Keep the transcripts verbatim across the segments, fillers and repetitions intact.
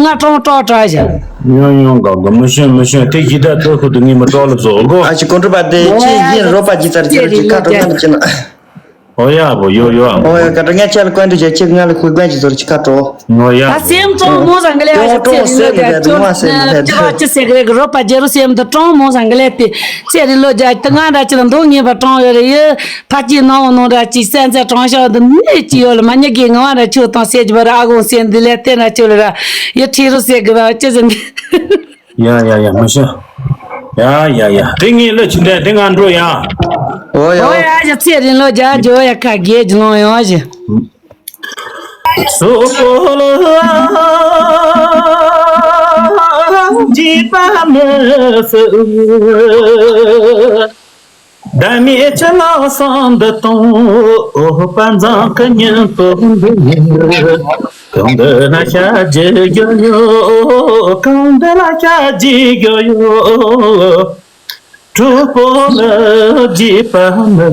ང་གྲོང་གྲོགས་དྲག་ཞིག་ཡོང་ཡོང་ག་ག་མི་ཤོན་མི་ཤོན་དེ་ཡི་ད་ཐོ་ཁུ་དུ་ངི་མི་གྲོགས་ལ་བཟོ་གོ་ཨ་ཅི་ཀོན་ཀྲོ་པ་དེ་ཅི་ཡིན་རོ་པ་ཅི་ཙར་ཅི་རོ་ཅི་ཁ་གྲོ་ང་ཅི་ན། ཨོ་ཡ་བོ་ཡོ་ཡོ་ཨ་ཨོ་ཡ་ཀ་ཏོ་ངས་ཁྱེད་ལ་ཀོན་ཏུ་བྱས་ཁྱེད་ང་ལ་ཁུ་ཀོན་ཅི་ཟོར་ཅི་ཁ་གྲོ། ཨོ་ཡ་ད་བོ་སེམས་ཀྲོང་མོ་ཟང་ག་ལེ་ཨ་ཅི་ཙེ་རི་ལོ་ཀྱ་ཅོ་ཅི་བ་ཅི་སེ་ག་ལེ་གི་རོ་པ་ཇེ་རུ་སེམ་དུ་ཀྲོང་མོ་ཟང་ག་ལེ་ཏི་ཙེ་རི་ལོ་ཇ་ཏི་ང་འདྲ་ཅི་ལ་མདོ་ངེས་པ་ཀྲོང་ཡོ་རེ་ཡོ། ཕ་སྐྱིད་ནང་འོང་ནང་འདྲ་ཅིག་སེམས་ཚེ་དྲང་ཤོག་འདི་མི་ཅི་ཡོད་ལ་མ་ཉེ་གི་ངང་བ་འདྲ་ཆུ་དང་སེ་ཅི་བ་ར་ཨ་གོང་སེ་འདི་ལས་བལྟས་ན་ཆུ་ལ་ར་ཡི་ཁྲི་རུ་སེ་གི་བ་ཅི་ཟིན། ཡ་ཡ་ཡ་མ་ཤ། ཡ་ཡ་ཡ་དེ་ངའི་ལ་ཕྱི་འདྲ་དེ་ང་འགྲོ་ཡ། ཨོ་ཡ་ཨོ་ཡ་ཡ་ཚེ་རིང་ལོ་རྒྱ་ཇོ་ཡ་ཁ་རྒྱས་ཇི་ལོང་ཡང་ཞི། སོ་ལ་ཇི་པ་མི་སུ། ཟླ་མེད་ཆུ་ལ་སང་འདི་དང་། འོ་པ་འཛང་གི་ཉིན་པོ་འདི་ཡིན། གང་འདི་ན་ཤ་ཇི་རྒྱུ་ཡོད། གང་འདི་ལ་ཤ་ཇི་རྒྱུ་ཡོད། གྲོགས་པོ་ལ་རྒྱུས་པ་མི་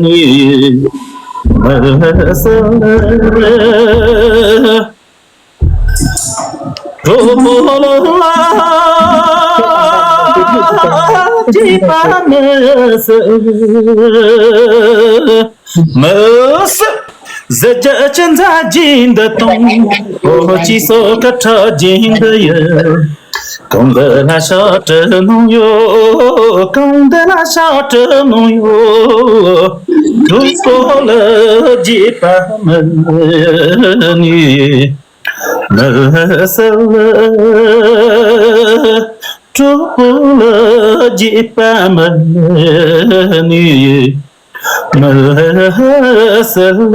ནི་མི་སྲིད། གྲོགས་པོ་ལ་རྒྱུས་པ་མི་སྲིད། མི་སྲིད། གཟི་བརྗིད་ཅན་མཛའ་བརྗེ་འདི་དང་། འོ་ཅི་སོ་ཀ་ཁྲ་རྒྱན་འདི་ཡིན། གང་འདི་ལ་ཤ་སྤྲི་ནང་ཡོད། གང་འདི་ལ་ཤ་སྤྲི་ནང་ཡོད། གྲོགས་པོ་ལ་རྒྱུས་པ་མི་ནི། མི་སྲིད། གྲོགས་པོ་ལ་རྒྱུས་པ་མི་ནི། མི་སྲིད།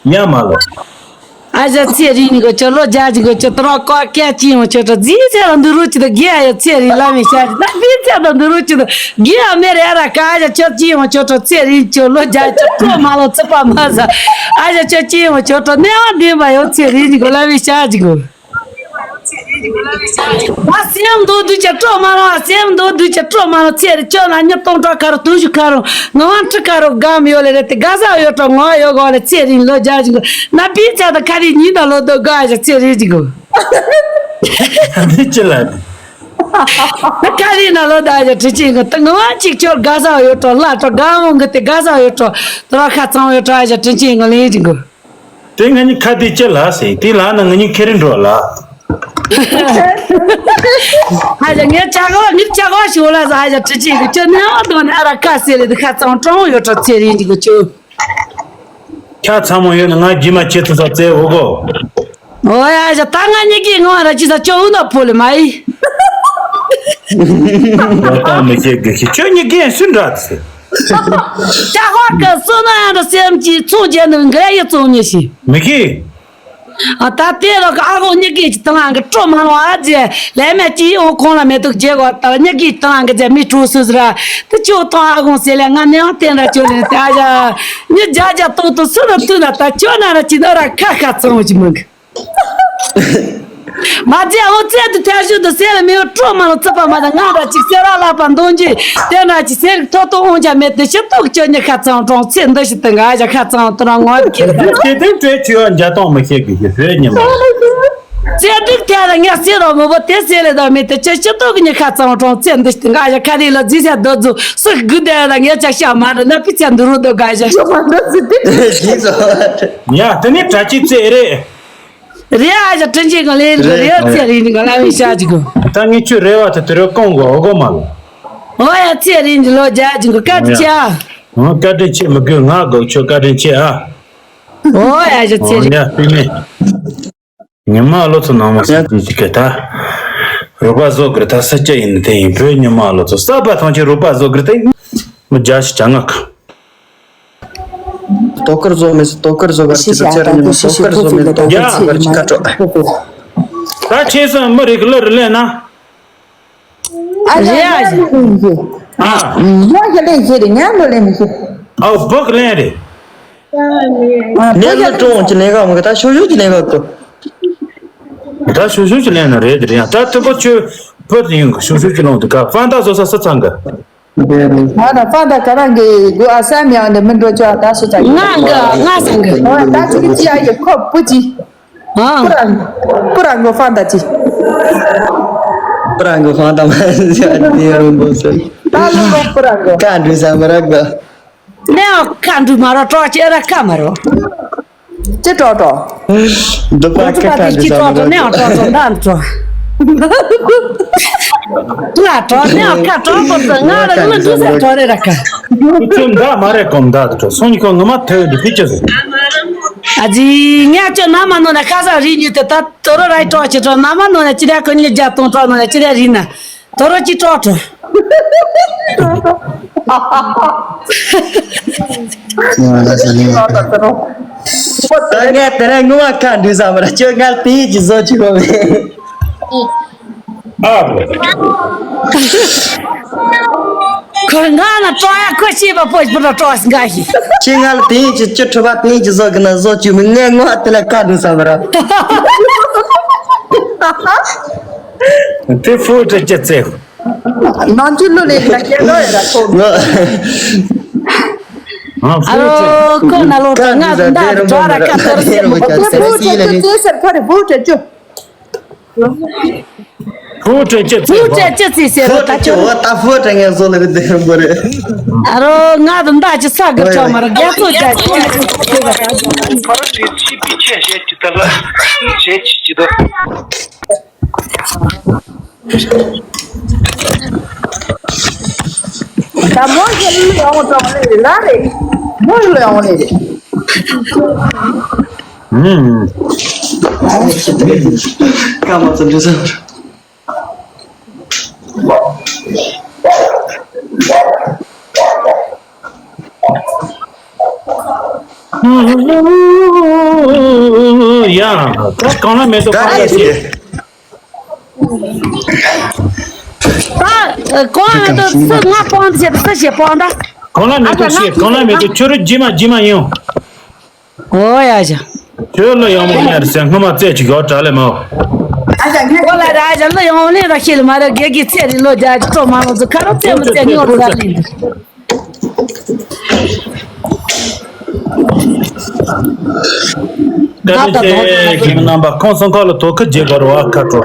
ཡ་མ་ལོ། ཨ་ཞ་ཚེ་རིང་གི་ཁྱོད་ལོ་རྒྱ་ཅིག་གི་ཁྱོད་དུ་རོགས་ཀ་སྐད་ཅིག་ཡོང་ཁྱོད་ཁྲོ་རྫིས་ཚེ་ལ་འདུ་རུ་ཅི་དུ་དགེ་ཨ་ཡ་ཚེ་རིང་ལ་མི་ཤ་ཅི་ད་རྫིས་ཚེ་ལ་འདུ་རུ་ཅི་དུ་དགེ་ཨ་མེ་རེ་ཨ་ར་ཀ་ཨ་ཞ་ཁྱོད་ཅིག་ཡོང་ཁྱོད་ཁྲོ་ཚེ་རིང་ཁྱོད་ལོ་རྒྱ་ཁྱོད་ཁྲོ་མ་ལོ་ཚི་པ་མ་ཟ་ཨ་ཞ་ཁྱོད་ཅིག་ཡོང་ཁྱོད་ཁྲོ་གནས་བ་འདི་མ་ཡོང་ཚེ་རིང་གི་ལ་མི་ཤ་ཅིག་གོ། ང་སེམས་མདོ་སྡུག་ཅེ་སྤྲོ་མ་རུང་། སེམས་མདོ་སྡུག་ཅེ་སྤྲོ་མ་རུང་། ཚེ་རིང་ཁྱོད་ལ་ཉིས་སྟོང་ཁྲི་ཁ་རུ་དུང་ཞུ་ཁ་རུ་ངག་དབང་ཁྲི་ཁ་རུ་སྒམ་ཡོད་ལེ་རེད་དེ་དགའ་ས་ཡོད་ཀྲོ་ངོ་ཡོད་གོ་ལེ་ཚེ་རིང་ལོ་རྒྱ་ཞིག་ན་པི་ཚ་དང་ཁ་རི་ཉིན་དང་ལོ་དོ་དགའ་ཞིག་ཚེ་རིང་ཞིག་གོ། འདི་ཅི་ལ་ནི། ཁ་རི་ན་ལོ་དགའ་ཞིག་ཁྲི་ཆིང་གི་ཏི་ངག་དབང་ཅིག་ཁྱོད་དགའ་ས་ཡོད་ཀྲོ་ལ་ཀྲོ་སྒམ་འོང་གི་དེ་དགའ་ས་ཡོད་ཀྲོ་དོ་ར་ཁ་ཚང་ཡོད་ཀྲོ་ཞིག་ཁྲི་ཆིང་གི་ལེ་ཞིག་གོ། དེ་ང་གཉིས་ཁ་དེ་ཅི་ལ་ཟེར་དེ་ལ་ན་ང་གཉིས་ཁེ་རི་འགྲོ་ལ། ཨ་ཅག་ངས་ཅག་ག་མིར་ཅག་ག་ཞོ་ལ་ཟ་ཨ་ཅག་ཁྲི་ཆིང་གི་ཁྱོད་ནས་ཨ་དོ་ནས་ཨ་ར་ཁ་ཟེར་ལེ་དེ་ཁ་ཚང་གྲོང་ཡོད་ཀྲོ་ཚེ་རིང་གི་ཁྱོད། ཁྱ་ཚ་མོ་ཡོད་ན་ང་རྒྱུ་མ་ཁྱེད་ཚོ་ས་བཙལ་འོ་གོ། ཨོ་ཡ་ཨ་ཅག་ད་ང་གཉིས་ཀྱི་ངོ་ར་ཅི་ས་ཅོ་འུ་ན་ཕོ་ལེ་མ་ཡི། ཡ་ད་མི་ཁྱེད་གི་ཁྱེད་ཁྱོད་གཉིས་ཀྱི་སུ་འདྲ་ཟེར། ལྕགས་ཧོར་གི་བསོད་ནམས་དང་སེམས་ཀྱི་ཚོང་རྒྱན་དུ་འགལ་ཡི་བཙོང་ཉེ་ཞིང་། མི་ཁི། ཨ་ད་དེ་རོགས་ཀྱི་ཨ་ཁོ་གཉིས་ཀྱི་ཅི་དང་གི་སྤྲོ་མ་རུང་ཨ་ཅེ་ལས་མེད་ཀྱི་འོང་ཁོང་ལ་མེ་ཏོག་རྒྱལ་གོ་ད་གཉིས་ཀྱི་དང་གི་ཅེ་མི་ཁྲོ་སུ་ཟ་ར་དེ་ཅོ་དང་ཨ་ཁོང་ཟེར་ལས་ང་ནས་ཨང་བསྟན་ར་ཅོ་ལེ་དེ་ཨ་ཡ་མི་རྒྱ་རྒྱ་ཏོག་ཏོག་སུ་ར་ཐུ་ན་ད་ཅོ་ན་ར་ཅི་ན་ར་ཁ་ཁ་ཚང་བ་ཅི་མང་གི། མ་རྗེ་འོ་ཚད་དུ་ཐལ་ཤུལ་དུ་གསེར་ལ་མེ་འོ་སྤྲོ་མ་ལ་རྩི་པ་མ་དང་ང་འདྲ་ཅིག་གསེར་བ་ལག་པ་འདོན་རྒྱུ་དེ་འདྲ་ཅིག་གསེར་ཐོ་ཐོ་འོང་ཆ་མེད་དེ་ཤི་ཏོག་ཅོ་ཉི་ཁ་ཚང་གྲོང་ཚེ་འདི་ཞིག་ཏུ་ང་ཞ་ཁ་ཚང་དུ་རང་ངོ་ཁྱེར་དུ་དེ་དེ་དེ་བྲེ་ཆུ་བ་འཇའ་ཐོང་མི་ཤེས་གི་ཞེས་བོད་ཉི་མ། གསེར་སྒྲིག་ཐལ་ལ་ངས་གསེར་རོ་མི་བོ་དེ་གསེར་ལས་དང་མེད་དེ་ཅི་ཤི་ཏོག་གི་ཉི་ཁ་ཚང་གྲོང་ཚེ་འདི་ཞིག་ཏུ་ང་ཞ་ཁ་རི་ལ་རྫི་ཤ་རྡོ་རྫུ་སུ་གུ་དེ་ལ་ངས་ཅག་ཤ་མ་རུ་ན་པི་ཚ་འདུ་རུ་རྡོ་དགའ་ཞ་ཤ་མ་རྡོ་རྫི་དེ་ཡ་དེ་ནི་གྲ་ཅི་ཚེ་རེད། རེད་ཨ་ཅག་དྲིན་ཅན་གང་ལེ་རེད་རེད་ཚེ་རིང་གང་ལ་མི་ཤ་ཅིག་གོ། ད་ངས་ཁྱོད་རེ་བ་དེ་དུ་རེ་སྐོང་གོ་འོ་གོ་མ་ལ། ཨོ་ཡ་ཚེ་རིང་གི་ལོ་རྒྱ་ཅིག་གོ་བཀའ་དྲིན་ཆེ་ཨ། ཨོ་བཀའ་དྲིན་ཆེ་མི་དགོས་ང་དགོས་ཁྱོད་བཀའ་དྲིན་ཆེ་ཨ། ཨོ་ཡ་ཅག་ཚེ་ཨོ་རིང་ཡ་པི་ནི། ཉི་མ་ལོ་ཚོ་ནང་མ་སེ་ཅིག་གི་ད། རུ་པ་བཟོ་གི་ད་ས་སྐྱ་ཡིན་དེ་ཡིན་བོད་ཉི་མ་ལོ་ཚོ་ས་པ་ཐང་ཆེ་རུ་པ་བཟོ་གི་ད་ཡིན། མི་རྒྱ་ཞིག་ཅ་ང་ག། དོ་ཁུར་བཟོ་མི་སྲིད། དོ་ཁུར་བཟོ་གར་ཅི་ད་ཚེ་རིང་ཉི་མ་དོ་ཁུར་བཟོ་མི་སྲིད། དོ་ཁུར་བཟོ་གར་ཅི་ཁ་དྲོ། ད་ཁྱེད་ཚོ་མི་རིགས་ལ་རི་ལས་ན། ཨ་ཡ་ཡ་ཡ་ཡ་ལས་ཤེས་རེད་ཉམས་ལོ་ལས་མི་ཤེས། ཨ་བོག་ལས་རེད། ནས་ལ་ཀྲོང་གི་ལས་ཀ་མི་ག་ད་ཤོ་ཤོ་གི་ལས་ཀ་གོ། ད་ཤོ་ཤོ་གི་ལས་ན་རེད་རེད་ཡང་ད་དུ་པོ་ཆོས་བོད་དུ་ཡིན་གི་ཤོ་ཤོ་གི་ལོང་དུ་ག་ཧྥང་ད་བཟོ་ས་ས་ཚང་གི། ང་ད་ཧྥང་ད་ག་རང་གི་གུ་ཨ་སམ་ཡང་ནས་མི་འགྲོ་ཆོག་ད་སུ་ཚང་གི། ང་གི་ང་སང་གི། ད་ཅི་གི་ཅི་ཡ་ཡི་ཁོ་བུ་ཅི། ཨ། 不然我放的鸡。 不然我放的嘛，这样你也弄不成。 ད་ལོ་ལོ་不然我། 干出什么那个？ ནས་ཁ་འདུག་མ་རོ་གྲོགས་ཅེ་ར་ཁ་མ་རོ། ཅི་གྲོགས་གྲོགས། འདི་པ་ཁ་ཁ་འདུག་ཅི་གྲོགས་གྲོགས་ནས་གྲོགས་གྲོགས་འདམ་གྲོགས། ལ་གྲོགས་ནས་ཁ་གྲོགས་པོ་ཚོ་ང་རང་ལ་འདུག་ཟེར་གྲོགས་རེ་ར་ཁ། ཁྱོད་འདྲ་མ་རེད་གོམ་བདག་གྲོགས་སོང་ཉི་ཁོ་ངོ་མ་ཐོས་འདི་ཕི་ཅི་ཟེར། ཨ་ཙི་ངས་ཁྱོད་ནམ་མ་ནོ་ན་ཁ་ས་རི་ཉུལ་ཏེ་ད་དོ་རོ་ར་གྲོགས་ཅི་གྲོགས་ནམ་མ་ནོ་ན་ཅི་ར་ཁོ་ཉིད་རྒྱ་སྟོང་གྲོགས་ནོ་ན་ཅི་ར་རི་ན། དོ་རོ་ཅི་ཀྲོ་ཀྲོ། ད་ངས་དེ་རིང་ངུ་བ་ཁ་འདུག་བསམ་པར་ཁྱོད་ངར་དེ་ཡིད་ཀྱི་བཟོ་བཅུག་གོ་མེད། ཨ། ཁོ་ང་ལ་ཀྲོ་ཡ་ཁོ་ཤེས་པ་པོ་པོ་ཀྲོ་ཀྲོ་སི་འགའ་ཞིག་ཁྱེད་ང་ལ་དེ་ཡིད་ཀྱི་བཅུ་ཁྲི་པ་དེ་ཡིད་ཀྱི་བཟོ་གི་ན་བཟོ་བཅུག་མི་ངས་ངུ་བ་དེ་ལ་ཁ་འདུག་བསམ་པར། དེ་ཕུ་ཏྲ་ཅི་ཙེ། ནང་ཆུ་ལུ་ལེ་ན་ཁྱེད་ལོ་ཡ་ར་ཐོག་ཨ་རོ་ཁོ་ན་ལོ་ཏ་ང་ཟིན་ད་ཏྲ་ར་ཀ་ཏར་སེ་མོ་ཏེ་བུ་ཏྲ་ཅི་ཙེ་སར་ཁོ་རེ་བུ་ཏྲ་ཅུ། བུ་ཏྲ་ཅི་ཙེ་སེ་རོ་ཏ་ཅུ། ད་བུ་ཏྲ་ངས་བཟོ་ལེ་བི་ཏེ་ར་བོ་རེ། ཨ་རོ་ང་ཟིན་ད་ཅི་ས་གི་ཁྲོ་མ་ར་རྒྱ་ཚོ་རྒྱ་ཚོ་ཁོ་རེ་ཅི་པི་ཅི་ཞེ་ཅི་ད་ལ་ཞེ་ཅི་ཅི་ད། ད་མོ་ཞིག་ལ་ཡོང་ཙང་ལེ་རེད་ལ་རེད། མོ་ཞིག་ལ་ཡོང་ལེ་རེད། ཧུམ། སྐར་མ་ཙམ་འདྲ་ས། ཡ། ད་གང་ལ་མེད་དོ་གང་ལ་ཤེས། ད་གང་ལ་མེད་དོ་སུ་ང་སྤོང་བྱེད་སུ་ཞེས་སྤོང་ད། གང་ལ་མེད་དོ་ཤེས་གང་ལ་མེད་དོ་ཁྱོད་རུ་ཇི་མ་ཇི་མ་ཡིན། ཨོ་ཡ་ཞག་ཁྱོད་ལ་ཡང་མོ་ཉར་ཟེར་སྔོན་མ་རྩེ་ཅིག་ཡོད་དྲ་ལེ་མ། ཨོ་ལ་ར་ཞག་ལ་ཡང་ལེ་ར་ཤེས་ལ་མ་ར་དགེ་གི་ཚེ་རི་ལོ་རྒྱ་ཅི་ཏོ་མ་ལོ་ཚོ་ཁ་རོ་རྩེ་མོ་རྩེ་ཉོ་ར་ལེ། ད་ད་ད་ཁྱེད་རྣམ་པ་ཁོང་སོང་ཁ་ལ་དོ་ཁ་རྗེ་བར་བ་ཁ་ཏོ།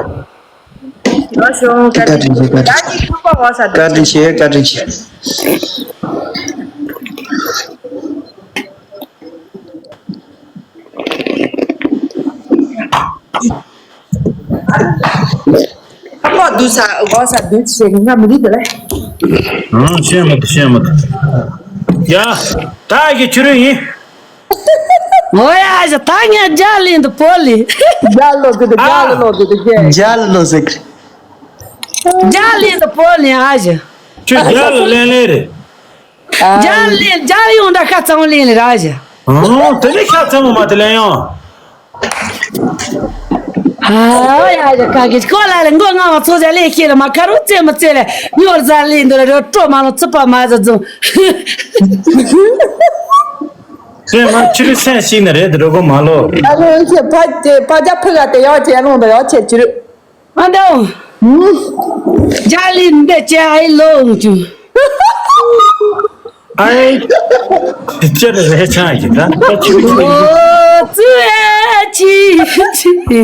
བཀའ་དྲིན་ཆེ། བཀའ་དྲིན་ཆེ། བཀའ་དྲིན་ཆེ། བཀའ་དྲིན་ཆེ། ཨ་ཁོ་བསྡུ་ས་སྒོ་ས་བསྡུ་ཆེ་ང་མི་རིགས་དེ་ལ། ཨང་ཤེས་མ་ཐུབ་ཤེས་མ་ཐུབ། ཡ། ད་གི་ཆུ་རུ་ཡིན། ངོ་ཡ་ཞག་ད་ངས་རྒྱ་ལིན་དུ་པོ་ལི། རྒྱ་ལོ་གི་དུ་རྒྱ་ལོ་གི་དུ་རྒྱ། རྒྱ་ལོ་ཟིག་རྒྱ་ལིན་དུ་པོ་ལི་ཨ་ཞག་ཁྱོད་རྒྱ་ལོ་ལེན་ལེན་རེད། རྒྱ་ལིན་རྒྱ་ཡོང་འདྲ་ཁ་ཚང་ལིན་ལི་ར་ཞག་ཨང་དེ་ནི་ཁ་ཚང་མ་དེ་ལེན་ཡང་། ཨ་ཡ་ཡ་ག་གི་ཁོ་ལ་ལ་མགོ་ང་བ་ཚོ་ཟ་ལེ་ཁྱེད་ལ་མ་ཁ་རུ་རྩེ་མ་རྩེ་ལེ་ཉོར་ཟ་ལེ་འདུག་ལ་རོ་སྤྲོ་མ་ལོ་ཚུད་པ་མ་ཟ་ཛུ། དེ་ང་ཕྱི་རུ་སེམས་ཤིག་ནི་རེད་འགྲོ་གོ་མ་ལོ། ཨ་ལོ་ཁྱེད་ཕ་དེ་ཕ་རྒྱ་ཕུ་ག་དེ་ཡོ་ཁྱེད་ལོང་དུ་ཡོ་ཁྱེད་ཕྱི་རུ། ཨ་འདོ། རྒྱ་ལིན་འདི་ཅེ་ཨའི་ལོང་ཅུ། ཨའི། ཅེ་རེ་རེ་ཆང་ཡིན་ད། ཨོ་ཙུ་ཨེ་ཅི་ཅི།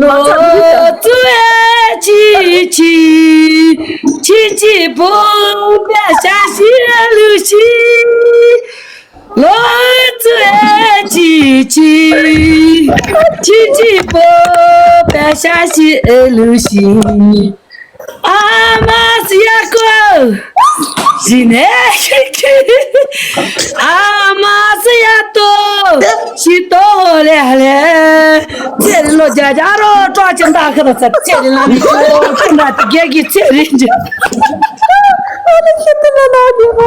ལོ་ཙུ་ཨེ་ཅི་ཅི། ཅི་ཅི་བོ་བེ་ཤ་ཤི་ལུ་ཤི། ལོ་ཙུ་ཨེ་ཅི་ཅི། ཅི་ཅི་བོ་བེ་ཤ་ཤི་ཨེ་ལུ་ཤི། ཨ་མ་སི་ཡ་ཀོ། ཞི་ནེ་ཁི་ཁི། ཨ་མ་སི་ཡ་ཏོ། ཤི་ཏོ་ལེ་ལེ། ཚེ་རིང་ལོ་བརྒྱ་བརྒྱ་རོ་ཀྲོ་ཅི་འདའ་ཁ་ར་ཚ་ཚེ་རིང་ལ་ནི་ཀྲོ་ཅི་འདའ་དེ་རྒྱལ་གྱི་ཚེ་རིང་ཅི། ཨ་ལེ་ཤི་ཏི་ལ་ན་རྒྱལ་མོ།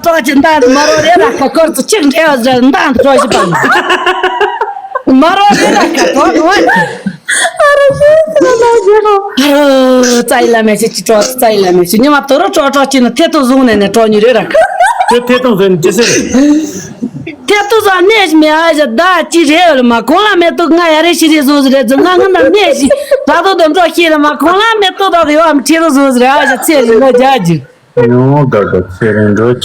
ཀྲོ་ཅི་འདའ་མ་རོ་རེ་ར་ཁ་ཀོར་ཚོ་ཅིག་འདྲེ་བ་ཟེར་འདའ་ཀྲོ་ཞི་པ། མ་རོ་རེ་ར་ཁ་ཀོར་ནོ། ཨ་རོ་ཤི་ལ་ལ་ཇེ་རོ། ཨ་རོ་ཙའི་ལ་མེ་ཤི་ཅི་ཀྲོ་ཙའི་ལ་མེ་ཤི་ཉི་མ་དོ་རོ་ཀྲོ་ཀྲོ་ཅི་ན་ཐེ་ཏོ་བཟུང་ནས་ནས་ཀྲོ་ཉི་རེ་ར་ཁ། ཁྱོད་ཐེ་ཏོ་བཟུང་ནས་ཅི་ཟེར། ཡ་ཏུ་ཟ་གནས་ཤིག་མེད་ཨ་ཞག་ད་ཅི་རེད་ལ་མ་གོང་ལ་མེ་ཏོག་ང་ཡ་རེ་ཤི་རེ་བཟོ་ཟི་རེད་ཟི་ང་ང་ན་གནས་ཤིག་ད་དུ་དུ་འགྲོ་ཤེས་ལ་མ་གོང་ལ་མེ་ཏོག་ད་དུ་ཡོད་ཨམ་ཁྲི་རུ་བཟོ་ཟི་རེད་ཨ་ཞག་ཚེ་རིང་ལོ་རྒྱག་རྒྱུ། ཡོང་དགའ་དགའ་ཚེ་རིང་འགྲོ་ཅི།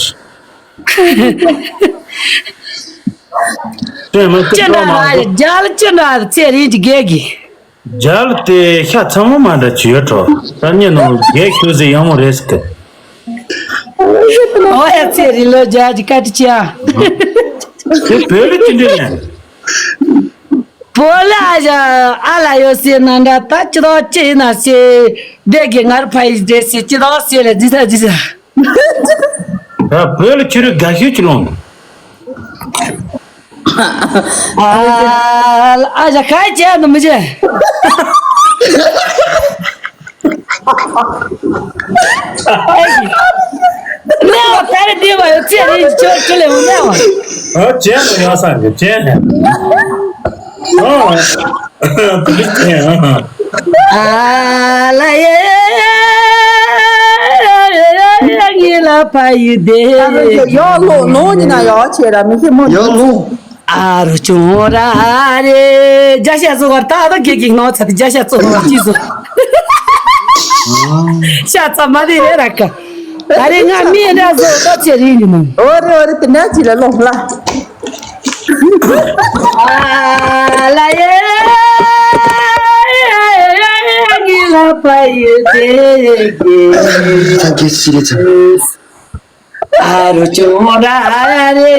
ཅི་འདྲ་ཨ་ཞག་རྒྱ་ལ་ཅི་འདྲ་ཨ་ཚེ་རིང་གི་རྒྱལ་གི། རྒྱལ་དེ་ཤ་ཚ་མོ་མ་འདྲ་ཅི་ཡོད་གྲོ། ད་ཉེ་ནོ་རྒྱལ་ཁྱོད་ཟི་ཡང་མོ་རེད་ཟི་གི། ཨོ་ཡ་ཚེ་རིང་ལོ་རྒྱག་རྒྱུ་བཀའ་དྲིན་ཆེ་ཨ། དེ་བོད་ལ་ཅི་འདྲ་ཡིན། བོད་ལ་ཨ་ཞག་ཨ་ལ་ཡོད་སེ་ན་འདྲ་ད་ཅི་ཐོག་ཅི་ཡིན་ན་སེ། བདེ་དགེ་ངར་ཕ་ཡི་འདྲེ་སེ་ཅི་ཐོག་སེ་ལ་ཇི་ས་ཇི་ས། ད་བོད་ལ་ཁྱོད་རང་དགའ་ཤོས་ཅི་ལོང་། ཨ་ཨ་ཞག་ཁ་ཅན་དུ་མི་ཅན། ནས་བ་ད་རེ་འདི་བ་ཡོད་ཚེ་རིང་ཅོ་ཅི་ལེ་འུ་ནས་བ། ཨ་ཅན་དུ་ཡོད་ས་གི་ཅན་ཧེ། ཨ་ལ་ཡེ་ངི་ལ་ཕ་ཡི་དེ། ཡོ་ལོ་ནོ་ཉི་ན་ཡོ་ཆེ་ར་མི་ཁེ་མོ་ཡོ་ལོ། ཨ་རུ་ཅུང་ར་རེ་རྒྱ་ཤ་ཟོ་གར་ད་ད་གེ་གེ་ནོ་ཚ་རྒྱ་ཤ་ཙོ་གར་ཅི་ཟོ། ཤ་ཚ་མ་རེ་རེ་ར་ཀ། ཨ་རེ་ང་མི་ར་ཟོ་ད་ཚེ་རིང་ཉི་མ། ཨོ་རེ་ཨོ་རེ་དེ་ན་ཅི་ལ་ལོ་ལ། ཨ་ལ་ཡེ་ངི་ལ་ཕ་ཡི་དེ་གེ། ད་གེ་སི་རེད་ཚ། ཨ་རུ་ཅོ་ར་རེ་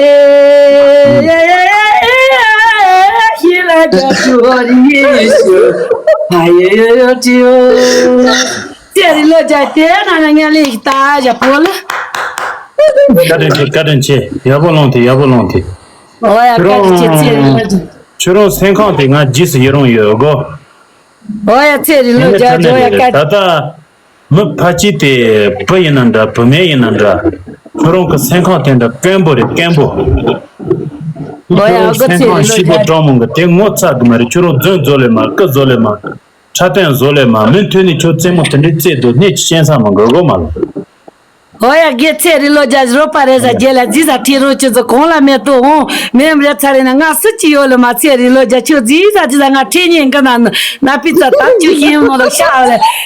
ཤི་ལ་ཅོ་ཅོ་རི་ཤུ་ཨ་ཡོ་ཡོ་ཡོ་ཅི་ཡོ། ཚེ་རིང་ལོ་རྒྱག་དེ་ན་ན་ཉ་ལི་ཤི་ད་ཞག་པོ་ལ། བཀའ་དྲིན་ཆེ་བཀའ་དྲིན་ཆེ། ཡག་པོ་ལོངས་ཏེ་ཡག་པོ་ལོངས་ཏེ། ཨོ་ཡ་བཀའ་དྲིན་ཆེ་ཚེ་རིང་ལོ་རྒྱག་ཁྱོད་རང་སེམས་ཁམས་དེ་ང་རྗེས་སུ་ཡི་རང་ཡོད་གོ། ཨོ་ཡ་ཚེ་རིང་ལོ་རྒྱག་ཇོ་ཡ་བཀའ། ད་ལྟ་མི་ཕལ་ཆེར་དེ་བུ་ཡིན་ན་འདྲ་བུད་མེད་ཡིན་ན་འདྲ། ཁྱོད་རང་གི་སེམས་ཁམས་དེ་འདྲ་དཀོན་པོ་རེད་དཀོན་པོ། ཨོ་ཡ་ཨ་ཁོ་ཚེ་རིང་ལོ་རྒྱག་ཤི་པོ་སྤྲང་མོ་གི་དེ་ངོ་ཚ་གི་མ་རེད། ཁྱོད་རང་རྫུན་བཟོ་ལེ་མ་སྐུ་བཟོ་ལེ་མ། འཁྲབ་སྟོན་བཟོ་ལས་མ་མུ་མཐུད་ནས་ཁྱོད་རྩེད་མོ་དེ་འདྲའི་རྩེད་དུ་སྣེ་གཅིག་ཤེས་ས་མ་དགོས་གོ་མ་ལོ། ཨོ་ཡ་དགེ་ཚེ་རིང་ལོ་རྒྱ་རོ་པ་རེ་ཟ་རྒྱལ་ལ་རྫི་ས་ཁྲི་རོ་ཆུ་ཚོད་གོང་ལ་མེ་ཏོག་འོང་མེ་མ་རེ་ཚ་རེ་ན་ང་སུ་ཅི་ཡོད་ལ་མ་ཚེ་རིང་ལོ་རྒྱ་ཁྱོད་རྫི་ས་རྫི་ས་ང་ཁྲི་ཉིན་གི་ན་ན་པི་ཚ་ད་ཁྱོད་ཤེས་མ་ལོ་ཤ་ལ་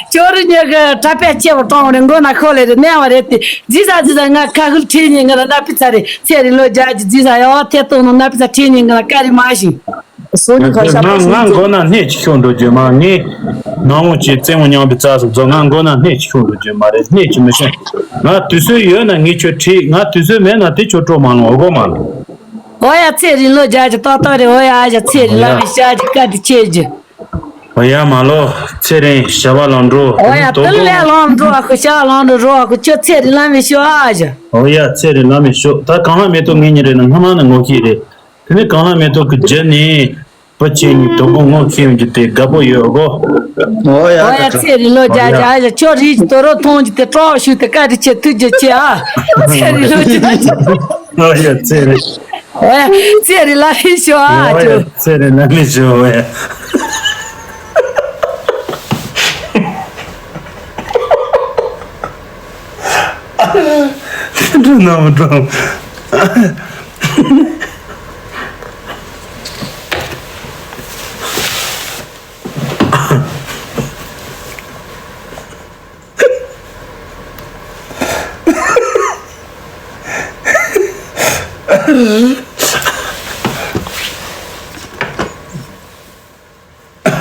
ཁྱོད་རི་ཉོ་གི་གྲྭ་པས་ཆེ་བ་གཏོང་རེ་མགོ་ན་ཁོ་ལེ་རེ་ནས་བ་རེ་ཏི་རྫི་ས་རྫི་ས་ང་ཁ་ཁུར་ཁྲི་ཉིན་གི་ན་ན་པི་ཚ་རེ་ཚེ་རིང་ལོ་རྒྱ་རྫི་ས་ཡོ་ཐེ་ཏོ་ནོ་ན་པི་ཚ་ཁྲི་ཉིན་གི་ན་ཀ་རི་མ་ཤི། སོ་ནི་ཁ་ཤ་ང་ང་མགོ་ན་སྣེ་གཅིག་ཤོག་འགྲོ་རྒྱུ་མ་ངས་ནང་མོ་ཅིག་རྩེད་མོ་མཉམ་པའི་རྩ་སུ་རྫོགས་ང་མགོ་ན་སྣེ་གཅིག་ཤོག་འགྲོ་རྒྱུ་མ་རེད། སྣེ་གཅིག་མི་ཤོག་ང་དུས་ཚོད་ཡོད་ན་ངས་ཁྱོད་ཁྲིད། ང་དུས་ཚོད་མེད་ན་དེ་ཁྱོད་སྤྲོ་མ་ལོང་འོ་གོ་མ་ལོང་། ཨོ་ཡ་ཚེ་རིང་ལོ་རྒྱ་གི་ཏོག་ཏོག་རེད། ཨོ་ཡ་ཨ་ཞག་ཚེ་རིང་ལ་མི་ཤ་གི་བཀའ་དྲིན་ཆེ་རྒྱུ། ཨོ་ཡ་མ་ལོ་ཚེ་རིང་ཞབས་པ་ལང་འགྲོ། ཨོ་ཡ་དོ་དུ་ལས་ལང་འགྲོ་ཨ་ཁུ་ཤ་ལང་འགྲོ་རོ་ཨ་ཁུ་ཁྱོད་ཚེ་རིང་ལ་མི་ཤོག་ཨ་ཞག་ཨོ་ཡ་ཚེ་རིང་ལ་མི་ཤོག་ད་གང་ལ་མེ་ཏོག་ངེད་གཉིས་རེད་ན་སྔ་མ་ནས་ངོ་ཤེས་རེད། དེ་ནས་གང་ལ་མེ་ཏོག་གི་རྒྱུ་ནི་བུ་ཆེན་གཉིས་དོ་དགོང་ངོ་ཤེས་ཡོང་རྒྱུ་དེ་དགའ་པོ་ཡོད་གོ། ཨོ་ཡ་ཨོ་ཡ་ཚེ་རིང་ལོ་རྒྱ་རྒྱ་ཡ་ཁྱོད་རིགས་ཀྱི་དོ་རོ་མཐོང་རྒྱུ་དེ་གྲོགས་ཞུ་དེ་བཀའ་དྲིན་ཆེ་ཐུགས་རྗེ་ཆེ་ཨ། ཚེ་རིང་ལོ་རྒྱ། ཨོ་ཡ་ཚེ་རིང་། ཨོ་ཡ་ཚེ་རིང་ལ་ལྷན་ཤོག་ཨ་ཨོ་ཡ་ཁྱོད། ཚེ་རིང་ལ་ལྷན་ཤོག་ཨོ་ཡ། འགྲོ་ན་མི་འགྲོ།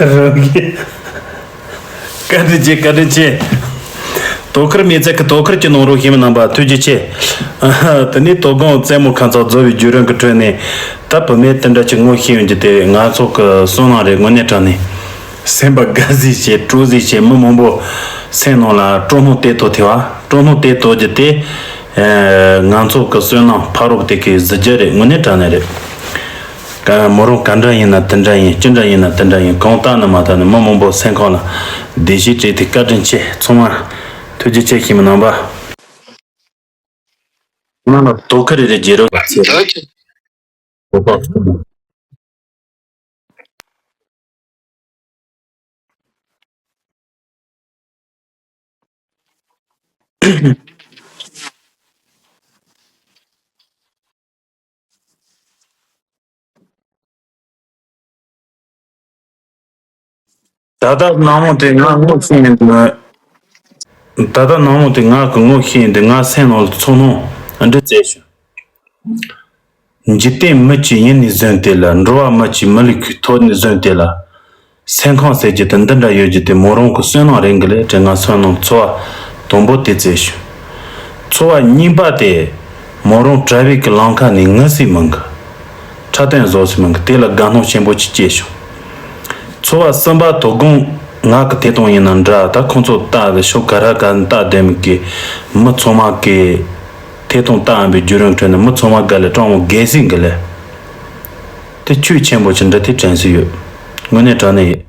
རང་གི་བཀའ་དྲིན་ཆེ། བཀའ་དྲིན་ཆེ། དོ་ཁུར་མི་ཚེ་གི་དོ་ཁུར་གྱི་ནང་རོགས་ཞིམ་རྣམ་པ་ཐུགས་རྗེ་ཆེ། དེ་ནས་དོ་དགོང་རྩེད་མོ་ཁ་ཚག་རྫོ་བའི་བརྒྱུད་རིམ་གྱི་ཁྲོད་ནས་ད་བུད་མེད་དེ་འདྲ་ཅིག་ངོ་ཤེས་ཡོང་རྒྱུ་དེ་ང་ཚོ་གི་བསོད་ནམས་རེད། དངོས་གནས་དྲང་ནས་སེམས་པ་དགའ་ཟིག་བྱས་སྤྲོ་ཟིག་བྱས་མི་མང་པོ་སེམས་ནང་ལ་སྤྲོ་སྣང་དེ་ཐོག་ཐེ་བ་སྤྲོ་སྣང་དེ་ཐོག་རྒྱུ་དེ་ང་ཚོ་གི་བསོད་ནམས་ཕ་རོགས་དེ་གི་གཟི་བརྗིད་རེད། དངོས་གནས་དྲང་གནས་རེད། ཀ་མོ་རང་ག་འདྲ་ཡིན་ན་དེ་འདྲ་ཡིན། ཅི་འདྲ་ཡིན་ན་དེ་འདྲ་ཡིན། གང་ལྟར་ནི་མ་ལྟར་ནི་མི་མང་པོ་སེམས་ཁོང་ལ་བདེ་སྐྱིད་སྤྲད་དེ་བཀའ་དྲིན་ཆེ། ཚང་མ་ཐུགས་རྗེ་ཆེ་ཞིག་མི་གནང་པ། ང་ལ་དོ་ཁུར་རེ་རེ་བརྗེ་རོགས་བྱེད། ད་ལྟ་ནང་མོ་དེ་ང་ངོ་ཤེས་ཡིན་འདུག་ད་ལྟ་ནང་མོ་དེ་ང་གི་ངོ་ཤེས་ཡིན་འདུག་ང་སེམས་ནང་ལ་ཚོར་སྣང་འདི་བཙལ་བྱུང་། འཇིག་རྟེན་མི་གཅིག་ཡིན་ནས་བཟུང་སྟེ་ལ། འགྲོ་བ་མི་གཅིག་མི་ལུས་ཁུག་ཐོག་ནས་བཟུང་སྟེ་ལ། སེམས་ཁམས་ཟེར་རྒྱུ་དེ་འདི་འདྲ་ཡོད་རྒྱུ་དེ་མོ་རང་གི་བསོད་ནམས་རེད་འགི་ལས་དྲན། ང་བསོད་ནམས་ཚོར་བ་དང་པོ་དེ་བཙལ་བྱུང་། ཚོར་བ་གཉིས་པ་དེ་མོ་རང་གྲྭ་པའི་གི་ལམ་ཁ་ནས་ངུ་སྲིད་མི་འགི། འཁྲབ་སྟོན་བཟོ་སྲིད་མི་འགི། དེ་ལ་དགའ་སྣང་ཆེན་པོ་ཅིག་སྐྱེས་བྱུང་། ཚོར་བ་གསུམ་པ་དོ་དགོང་ང་གི་ཐད་གཏོང་ཡིན་ན་འདྲ། ད་ཁོང་ཚོ་ལྟ་གི་ཤོག་ག་ར་ག་ལྟ་བསྡད་མི་གི། མི་ཚང་མ་གི་ཐད་གཏོང་ལྟ་འམ་པའི་བརྒྱུད་རིམ་ཁྲོད་ནས་མི་ཚང་མ་དགའ་ལས་སྤྲང་བོ་རྒས་སྲིད་འགི་ལས། དེ་ཆོས་ཆེན་པོ་ཅིག་འདྲ་དེ་དྲན་སྲིད་ཡོད། དངོས་གནས་དྲང་གནས་ཡིན།